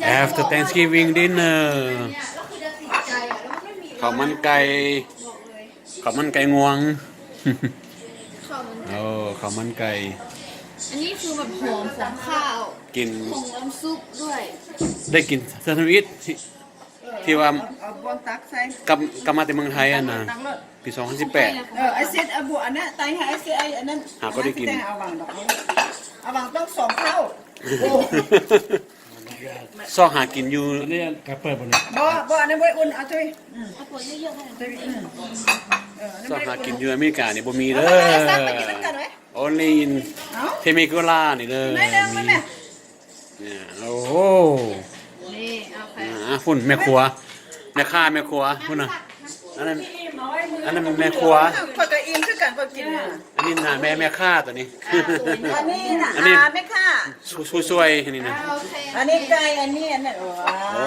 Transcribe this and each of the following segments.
After Thanksgiving dinner ເຂົ້າມັນໄກ່ ເຂົ້າມັນໄກ່ງວງ ເຂົ້າມັນໄກ່ ໂອ້ ເຂົ້າມັນໄກ່ ອັນນີ້ຄືແບບຫອມຂອງຂ້າວ ກິນ ຂອງນ້ຳຊຸບດ້ວຍ ໄດ້ກິນເທື່ອທຳອິດ ທີ່ວ່າ ເອົາ ເອົາບ່ວງຕັກໃສ່ ກັບ ກັບມາແຕ່ເມືອງໄທຫັ້ນນະ ປີສອງພັນສິບແປດ ເອີ ໄອເຊັດ ເອົາບ່ວງອັນນັ້ນ ໄຕໃຫ້ໄອເຊັດ ໄອ້ອັນນັ້ນ ຫາກໍໄດ້ກິນ ເອົາຫວັງດອກ ເອົາຫວັງຕ້ອງສອງເທົ່າ ໂອ້ ຊອກຫາກິນຢູ່ ອັນນີ້ກະເປີດບໍ່ນີ້ ບໍ່ ບໍ່ ອັນນັ້ນບໍ່ໄດ້ອຸ່ນ ເອົາເລີຍ ອືມ ເອົາຕົວເຍອະໆ ເອົາເລີຍ ອືມ ເອີ ຊອກຫາກິນຢູ່ອາເມລິການີ້ບໍ່ມີເດີ ເອົາໄປ ເອົາໄປ only in ເອົ້າ Temecula ນີ້ເດີ ໄດ້ແລ້ວ ມີ ແມ່ ໂອ້ໂຫ ນີ້ ເອົາໄປ ອ່າ ພຸ້ນແມ່ຄົວ ແມ່ຄ້າແມ່ຄົວ ພຸ້ນນະ ອັນນັ້ນ ອັນນັ້ນແມ່ຄົວ ຂ້ອຍກໍອີ່ມຄືກັນ ຂ້ອຍກິນ ອັນນີ້ນະແມ່ ແມ່ຄ້າຕົວນີ້ ອັນນີ້ນະ ອັນນີ້ ອ່າ ແມ່ຄ້າ ຜູ້ ຜູ້ຊ່ວຍ ອັນນີ້ນະ ອ່າ ໂອເຄ ອັນນີ້ໄກ່ ອັນນີ້ອັນນັ້ນ ວ້າວ ໂອ້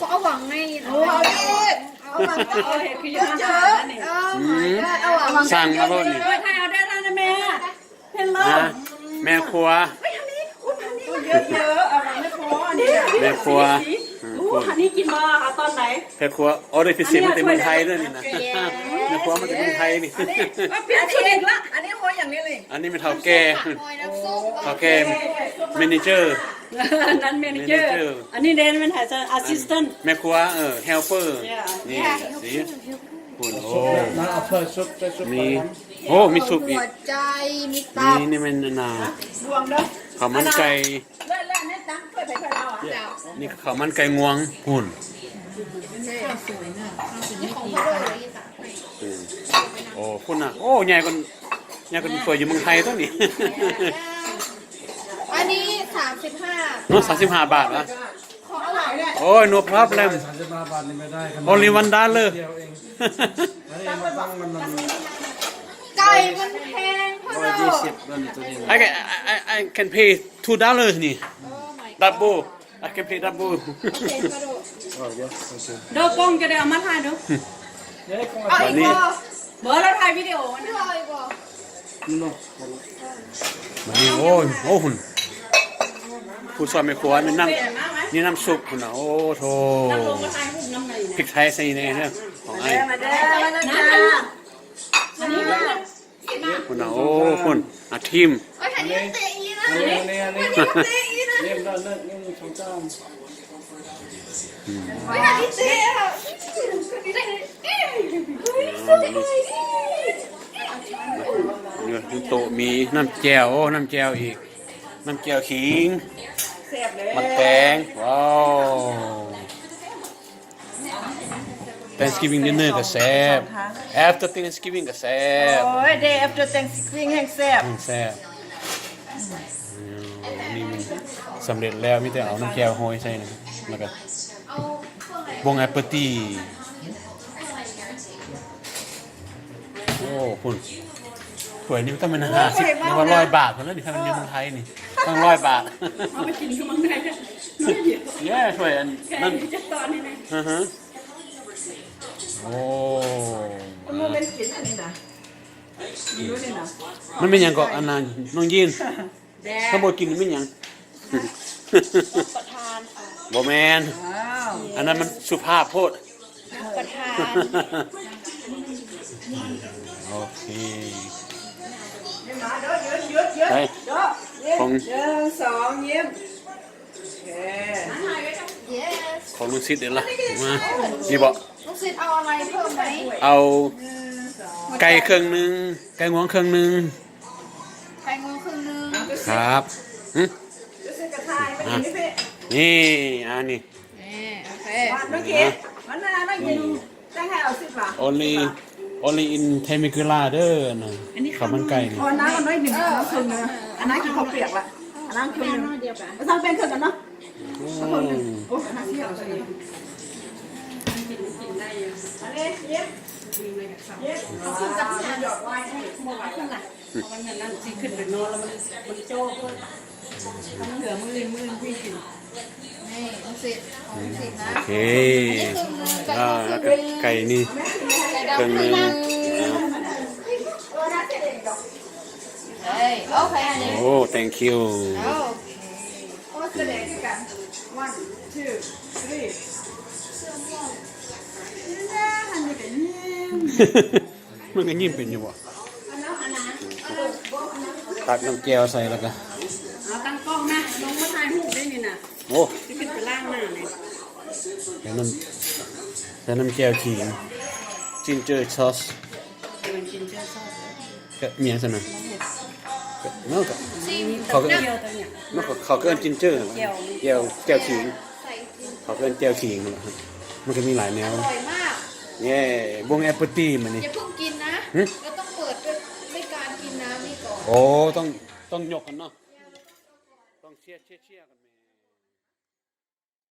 ເອົາຫວັງໃນ ໂອ້ ເອົາອີກ ເອົາຫວັງ ເອົາເຮັດຄືຢູ່ຮ້ານອາຫານນັ້ນນີ້ ເອີ ເອົາຫວັງ ສັ່ງມາໂລດນີ້ ເອີ ຖ່າຍເອົາໄດ້ແລ້ວນະແມ່ ເຫັນແລ້ວ ອ່າ ແມ່ຄົວ ເອີຍ ທາງນີ້ ອຸ້ຍ ທາງນີ້ ເຍອະໆ ເອົາມາແມ່ຄົວ ອັນນີ້ນະ ແມ່ຄົວ ຊິ ອືມ ອູ້ ອັນນີ້ກິນບໍ່ ເອົາຕອນໃດ ແມ່ຄົວ ອໍ ໄດ້ພິເສດມາແຕ່ເມືອງໄທເດີນີ້ນະ ແມ່ຄົວມາແຕ່ເມືອງໄທນີ້ ອັນນີ້ ວ່າປ່ຽນຊຸດອີກລະ ອັນນີ້ຫົວຫຍັງນີ້ນີ້ ອັນນີ້ແມ່ນເຖົ້າແກ່ ເຖົ້າແກ່ ແມເນເຈີ ນັ້ນແມເນເຈີ ແມເນເຈີ ອັນນີ້ເດ້ແມ່ນໃຜ assistant ແມ່ຄົວ ເອີ helper ນີ້ ຊິ ໂອ້ໂຫ ມີ ໂອ້ ມີຊຸບອີກ ຫົວໃຈ ມີຕັບ ນີ້ແມ່ນອັນນ່າ ເຂົ້າມັນໄກ່ ນີ້ເຂົ້າມັນໄກ່ງວງພຸ້ນ ໂອ້ ພຸ້ນນະ ໂອ້ ໃຫຍ່ກວ່າ ໃຫຍ່ກວ່າຖ້ວຍຢູ່ເມືອງໄທຕົວນີ້ ອັນນີ້ສາມສິບຫ້າ ເນາະ ສາມສິບຫ້າບາດຫວາ ໂອ້ຍ no problem ສາມສິບຫ້າບາດນີ້ໄດ້ only one dollar ອັນນີ້ມາຕັ້ງມັນ ໄກ່ມັນແພງ ຮ້ອຍຊາວ ໂດ I can, I, I, I can pay two dollars ນີ້ double I can pay double ໂດ ກ້ອງຈະໄດ້ເອົາມາຖ່າຍດູ ບາດນີ້ ບໍ່ ລາວຖ່າຍວິດີໂອນະ ບາດນີ້ ໂອ້ຍ ໂອ້ ຫຸ່ນ ຜູ້ຊ່ວຍແມ່ຄົວ ມີນ້ຳ ມີນ້ຳຊຸບພຸ້ນນະ ໂອ້ໂທ້ ພິກໄທໃສ່ແດ່ເດີ ຂອງອ້າຍ ມາເດີ ມາເດີ ມາເດີ ພຸ້ນນະ ໂອ້ ພຸ້ນ ອາ ທີມ ໂອ້ຍ ອັນນີ້ເຕະອີກນະ ອັນນີ້ ອັນນີ້ ອັນນີ້ ເຕະອີກນະ ເນມ ເນມ ເນມ ສອງ ສາມ ອືມ ໂອ້ຍ ອັນນີ້ເຕະອ່ະ ໂຕະມີນ້ຳແຈ່ວ ໂອ້ ນ້ຳແຈ່ວອີກ ນ້ຳແຈ່ວຂີງ ແຊບເລີຍ ໝາກແຕງ ວ້າວ Thanksgiving dinner ກໍແຊບ after Thanksgiving ກໍແຊບ ໂອ້ຍ day after Thanksgiving ແຮ່ງແຊບ ແຮ່ງແຊບ ອືມ ນີ້ມັນສຳເລັດແລ້ວ ມີແຕ່ເອົານ້ຳແຈ່ວໂຮຍໃສ່ນະ ແລ້ວກໍ Bon appetit ໂອ້ ພຸ້ນ ຖ້ວຍນີ້ມັນຕ້ອງແມ່ນຫ້າສິບ ຫຼືວ່າຮ້ອຍບາດພຸ້ນແລ້ວນີ້ ຖ້າມັນຢູ່ເມືອງໄທນີ້ ຕ້ອງຮ້ອຍບາດ ເອົາໄປກິນຢູ່ເມືອງໄທ ເຢ້ ຖ້ວຍອັນນັ້ນ ອືຮຶ ໂອ້ ມັນບໍ່ແມ່ນກິນອັນນີ້ນະ ຢູ່ນີ້ນະ ມັນແມ່ນຫຍັງເກາະ ອັນນັ້ນ ນ້ອງຢີນ ຖ້າບໍ່ກິນແມ່ນຫຍັງ ປະທານ ບໍ່ແມ່ນ ອ້າວ ອັນນັ້ນມັນສຸພາບໂພດ ປະທານ ໂອເຄ ໄປ ຂອງ ໜຶ່ງ ສອງ ຍິ້ມ ໂອເຄ ຂອງລູກສິດເດ້ລະ ມາ ນີ້ບໍ ລູກສິດເອົາອະໄລເພີ່ມໄໝ ເອົາ ໄກ່ເຄິ່ງໜຶ່ງ ໄກ່ງວງເຄິ່ງໜຶ່ງ ໄກ່ງວງເຄິ່ງໜຶ່ງ ຄັບ ຫຶ ອ່ະ ນີ້ ອັນນີ້ ນີ້ ໂອເຄ ມາ ນ້ອງເກດ ມາ ນ້າ ນ້ອງເກດ ຈັ່ງໃຫ້ເອົາສິບບາດ Only only in Temecula ເດີ ອັນນັ້ນ ອັນນີ້ ເຂົ້າມັນໄກ່ນີ້ ຂໍນ້ຳມັນໜ້ອຍໜຶ່ງ ເອີ ນ້ຳເຄິ່ງໜຶ່ງ ອັນນັ້ນກິນເຂົ້າປຽກລະ ອັນນັ້ນເຄິ່ງໜຶ່ງ ເອົາສັ່ງແບ່ງເຄິ່ງກັນເນາະ ອືມ ເອົາເຄິ່ງໜຶ່ງ ໂອ້ ອັນນັ້ນຊິເອົາໃສ່ ອັນນີ້ ເຢັບ ເຢັບ ເອົາຂຶ້ນກັບເຮືອນ ດອກໄມ້ ເອົາຂຶ້ນລະ ເພາະວ່າເງິນນັ້ນຊິຂຶ້ນໄປນອນແລ້ວມັນ ມັນໂຈ້ເພິ່ນ ມັນເຫຼືອມື້ອື່ນ ມື້ອື່ນ ນີ້ ມັນເສັດ ຂອງມັນເສັດນະ ໂອເຄ ອັນນີ້ເຄິ່ງໜຶ່ງ ອ່າ ແລ້ວກໍໄກ່ນີ້ເຄິ່ງໜຶ່ງ ເອີຍ ໂອເຄ ອັນນີ້ ໂອ້ thank you ໂອເຄ ສະແດງຄືກັນ one two three ເສື້ອມ່ວງ ອັນນີ້ກໍຍິ້ມ ມັນກໍຍິ້ມເປັນຢູ່ບໍ່? ຕັກນ້ຳແຈ່ວໃສ່ແລ້ວກໍ ເອົາຕັ້ງກ້ອງນະ ລົງມາຖ່າຍຮູບໄດ້ນີ້ນະ ໂອ້ ຊິຂຶ້ນໄປລ້າງໜ້ານີ້ ໃສ່ນ້ຳ ໃສ່ນ້ຳແຈ່ວຂີງ ginger sauce ເອີ ginger sauce ກະອີ່ຫຍັງຊັ້ນນະ ກະ ເນາະ ກະ ເຂົາກໍ ເຂົາກໍເອີ້ນ ginger ຫັ້ນແຫຼະ ແຈ່ວ ແຈ່ວ ແຈ່ວຂີງ ເຂົາກໍເອີ້ນແຈ່ວຂີງຫັ້ນແຫຼະ ມັນກໍມີຫຼາຍແນວ ອະຮ່ອຍມາກ ເຢ້ ບົງແອັບເປິ້ນຕີມື້ນີ້ ຢ່າເພິ່ງກິນນະ ຫຶ? ເຮົາຕ້ອງເປີດດ້ວຍການກິນນ້ຳນີ້ກ່ອນ ໂອ້ ຕ້ອງ ຕ້ອງຍົກກັນເນາະ ຕ້ອງເຊຍ ເຊຍ ເຊຍກັນ